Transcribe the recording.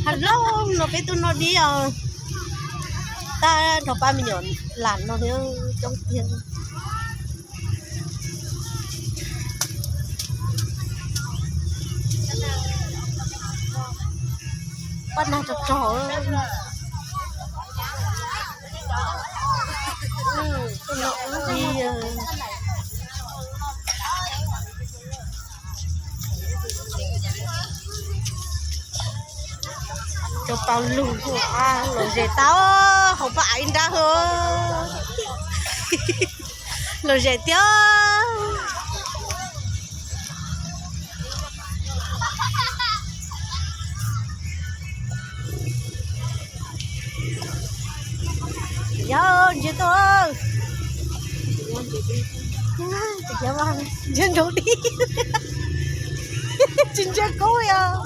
Loj no peb tuaj noj dib os. Tag nrho pab me nyuam lam no thiab coob tiag. Paj nag rog rog. Cov tau lug, lom zem tau hauv paj aiv nrab hos. Lom zem tiag. Yog ntsia tuaj, ntsia nraud dib, tsis ntsia kub yog.